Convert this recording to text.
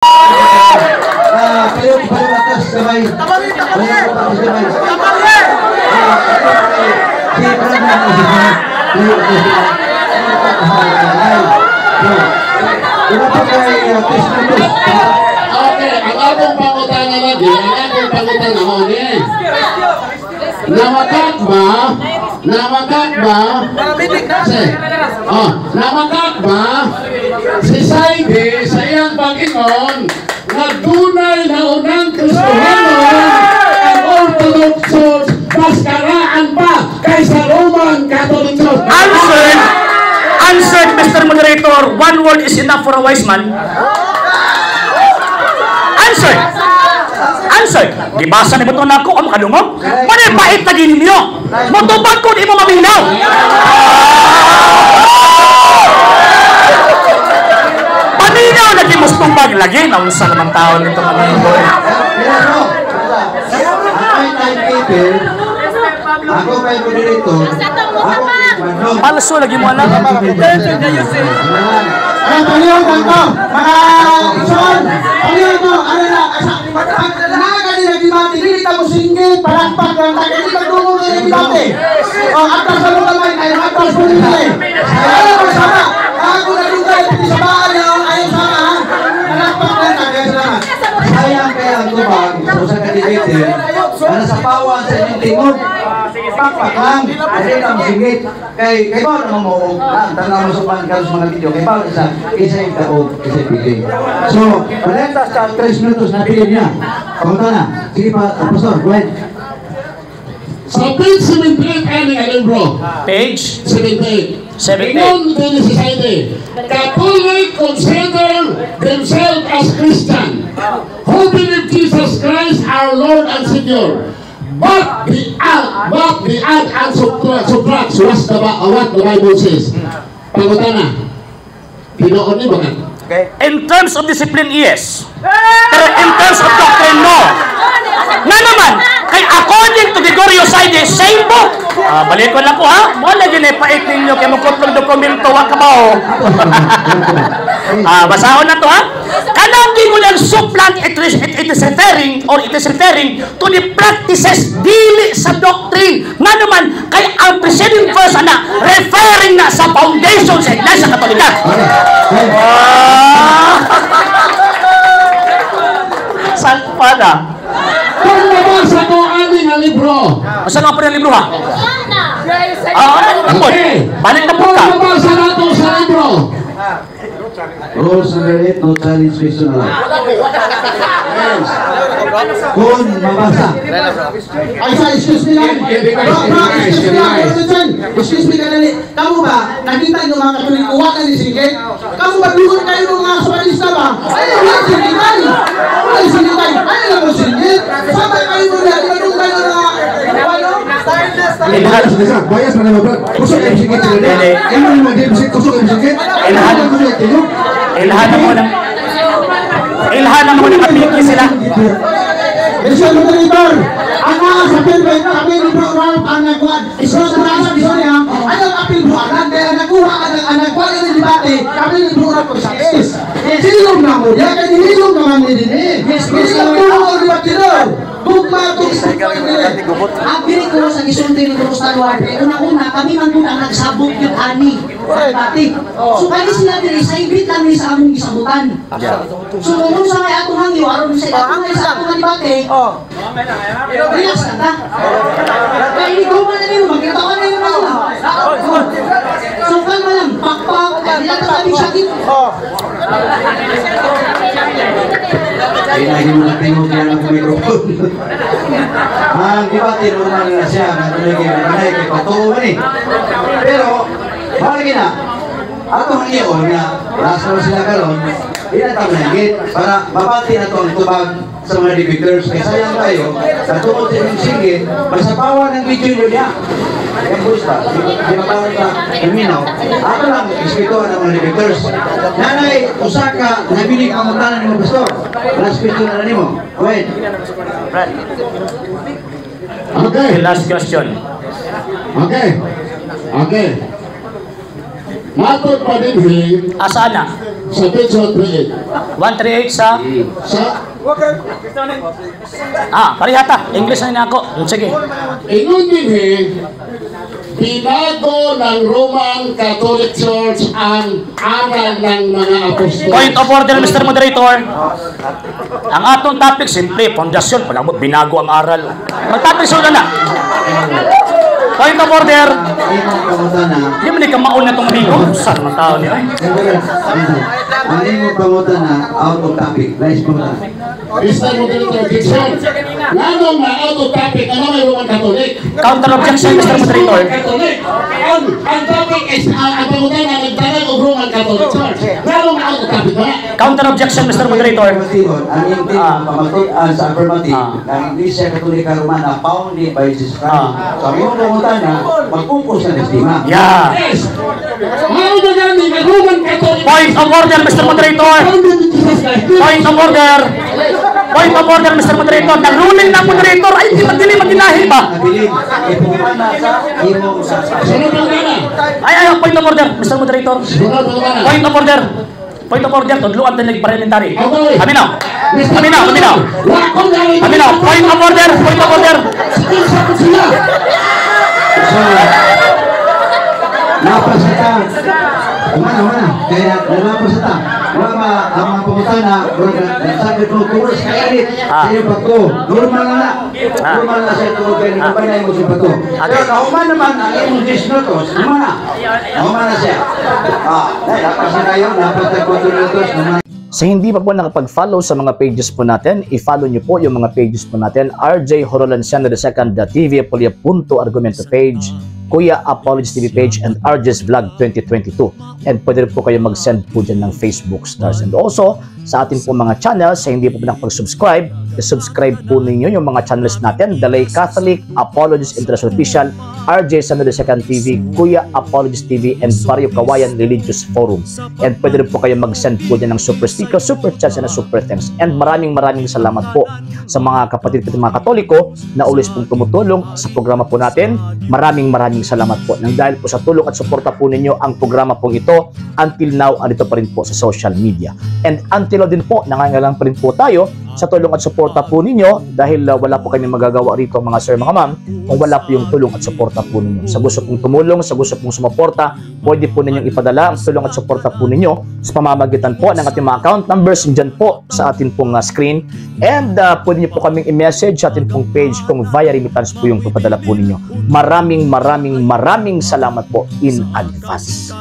Kayo, kayo atas gamay. Kayo atas gamay. Si Brad na si Brad. Kayo atas gamay. Wala pa kay 3 minutos. Okay, ang akong pangutana lagi, ang akong pangutana mo ni. Namakak ba? Namakak ba? Si, oh, namakak ba? Si Saide sa iyang pag-ingon nga dunay naunang Kristohanon ang Orthodox Church mas karaan pa kaysa Roman Catholic Church. Answered. Answered, Mr. Moderator. One word is enough for a wise man. Answered. Answered. Gibasa ni buto nako ang makadungog. Mao pait lagi ninyo. Motubag ko di mo maminaw. Paminaw lagi mo tubag lagi naunsa naman taon nito mga. Ako timekeeper, ako kay moderator, ako kay Manong. Palso lagi mo alam. Ay, palihog lang to. Mga ison, palihog to. Ano na, pag nakakali na debate, dili ta mo singgit, palakpak lang tayo. Hindi ka dungog na yung debate. O, atas sa mga kamay, kayo, atas mo nila eh. Ano ba sama? Ako na dugay, pati sa baan na ayaw sama ha. Palakpak lang tayo, salamat. Sayang kaya ang tubag sa usa ka debater na nasa pawan sa inyong tingog. Pakpak lang, kasi ka masingit. Kay kay ba naman mo ang tanaw mo sa pan karon sa mga video kay ba isa isa yung taog, isa yung pili. So, palentas sa 3 minutos na pili niya. Pamunta na. Sige pa, Pastor, go ahead. Sa page 78 ani ang libro. Page 78. 78. Ingon din si Saide, Catholic consider themselves as Christian who believe Jesus Christ our Lord and Savior. But the add and subtract what the Bible says. Pangutana. Tinuod ni ba ka? In terms of discipline, yes. Pero in terms of doctrine, no. Nga naman, kay according to Gregorio Saide, same book. Ah, balik ko lang ko ha. Mo lagi na pait ninyo kay mo kutlong dokumento wa ka ba oh. Ah, basahon na to ha. Kanang gingon ang supplant, it is referring or it is referring to the practices, dili sa doctrine. Nga naman kay ang preceding verse ana referring na sa foundation sa Iglesia Katolika. Ah! Salpa na. Kung nabasa ko ani nga libro, Asa nga po yung libro ha? Ah, ano na po? Balik na po Kung ka. Nabasa nato sa libro, Rules number 8, no challenge question allowed. Kung mabasa. Ay, sa excuse me lang. Bro, bro, excuse me lang. Bro, Chen. Excuse me kanali. Kamu ba, nakita niyo mga Katoliko, wa ka ni singgit? Kamu ba, dugon kayo ng mga Somalista ba? Ay, wala singgitan. Wala singgitan. Ay, wala mo singgit. Sama kayo mo na, di ba dugon kayo ng mga, ano? Bias na bias na naman, bro. Kusog kayo singit sila. Dili. Imo ni mo singit, kusog kayo singit. Ilhan. Kusog kayo. Ilhan na mo ng apiki sila. Mr. Moderator, ang mga sa appeal ba, kami ni Bro Ralph ang nagkuhan. Bro, sa sorry ha. Ano ang appeal bro Alan? Kaya nagkuha ang nagkuha ng debate, kami ni Bro Ralph sa success. Silong na mo, ya kay nilong naman ni din eh. Hindi lang tulong ang debatidor. Tugma tugma. Ang dili ko sa gisulti ni Guru Stalwart, kay una-una, kami man gud ang nagsabot yung ani. Dati. So kami sila diri sa ibit lang ni sa among gisabutan. So kung unsa may atong hangyo aron sa atong sa atong debate, relax na ta. Kay ini ko man na nimo magkita na nimo sila. So kalma lang, pakpak, kay dili ta sabi sakit. Ay, lagi mo natingog yan ang microphone. Ang debate, normal na siya. Nga tuloy kayo, manay, kay patuo man eh. Pero, mahal na. Ato ang iyon nga, last na sila karon, di na tayo nagit para mabati na to ang tubag sa mga debaters. Kaya sayang tayo, sa tungkol sa inyong singit, masapawan ng video nyo niya. Yung voice ba? Di ba parang ka, naminaw? Ato lang, respetuhan ang mga debaters. Nanay, usaka, nabiling pangutanan nimo, Pastor. Last question na nimo. Go ahead. Okay. Last question. Okay. Okay. Matod pa din Asa na? Sa page 138. 138 sa Sa Ah, parehata. English na ako. Sige. Ingon dinhi, binago ng Roman Catholic Church ang aral ng mga apostol. Point of order, Mr. Moderator. Ang atong topic, simple, pundasyon. Palabot, binago ang aral. Mag-topic sa na. Point of order. Imong pangutana. Di man ni kamaon na itong amigo. Saan man tao niya? Ay? Ang imong pangutana, out of topic. Nice pangutana. Mr. Moderator, objection. Nganong na out of topic, ano may Roman Catholic? Counter objection, Mr. Moderator. Roman Catholic. Ang topic is, ang pangutana, nagtanong og Roman Catholic Church. Nganong na out of topic ba? Counter objection, Mr. Moderator. Ang iyong pamatud-an sa affirmative ng Iglesia Katolika Romana founded by Jesus Christ. So ang imong pangutana, mag-focus na sa tema. Yeah. Yes. Mao na gani nga Roman Catholic Point of order, Mr. Moderator. founded by Jesus Christ. Point of order. Point of order, Mr. Moderator. Nag-ruling na moderator. Ay, di magdili maginahi ba? Nabilin, ipungana sa imong sa Sunod pangutana. Ay, ay, point of order, Mr. Moderator. Sunod pangutana. Point of order. Point of order, tudluan tayo parliamentary. Okay. Aminaw. Aminaw, aminaw. Wa ko gani. Aminaw. Point of order, point of order. Sige, sakot sila. So, napas na ta. Umana, umana. Kaya nalapas na ta. Wala ba ang mga pangutana, nagsabit mo, towards kainit sa iyong pagto. Normal na na. Normal na siya tungod kay nagkabay na imo sa pagto. Pero nahuman naman ang imong 10 minutos, humana. Nahuman na siya. Ah, lapas na kayo, lapas na 4 minutos, human. Sa hindi pa po nakapag-follow sa mga pages po natin, i-follow nyo po yung mga pages po natin. RJ Horolanciano II, TV Apolia Punto Argumento page, Kuya Apologies TV page, and RJ's Vlog 2022. And pwede rin po kayo mag-send po dyan ng Facebook stars. And also, sa ating po mga channels, sa hindi po nakapag-subscribe, i-subscribe po ninyo yung mga channels natin, The Lay Catholic, Apologies International Official, RJ Samuel II TV, Kuya Apologies TV, and Barrio Kawayan Religious Forum. And pwede rin po kayo mag-send po dyan ng super sticker, super chats, and super thanks. And maraming maraming salamat po sa mga kapatid ko mga Katoliko na always pong tumutulong sa programa po natin. Maraming maraming salamat po. Nang dahil po sa tulong at suporta po ninyo ang programa pong ito, until now, andito pa rin po sa social media. And until now din po, nangangailangan pa rin po tayo sa tulong at suporta po ninyo dahil wala po kami magagawa rito, mga sir, mga ma'am, kung wala po yung tulong at suporta po ninyo. Sa gusto pong tumulong, sa gusto pong sumuporta, pwede po ninyong ipadala ang tulong at suporta po ninyo sa pamamagitan po ng ating mga account numbers dyan po sa atin pong screen. And pwede niyo po kaming i-message sa atin pong page kung via remittance po yung papadala po ninyo. Maraming maraming maraming salamat po in advance.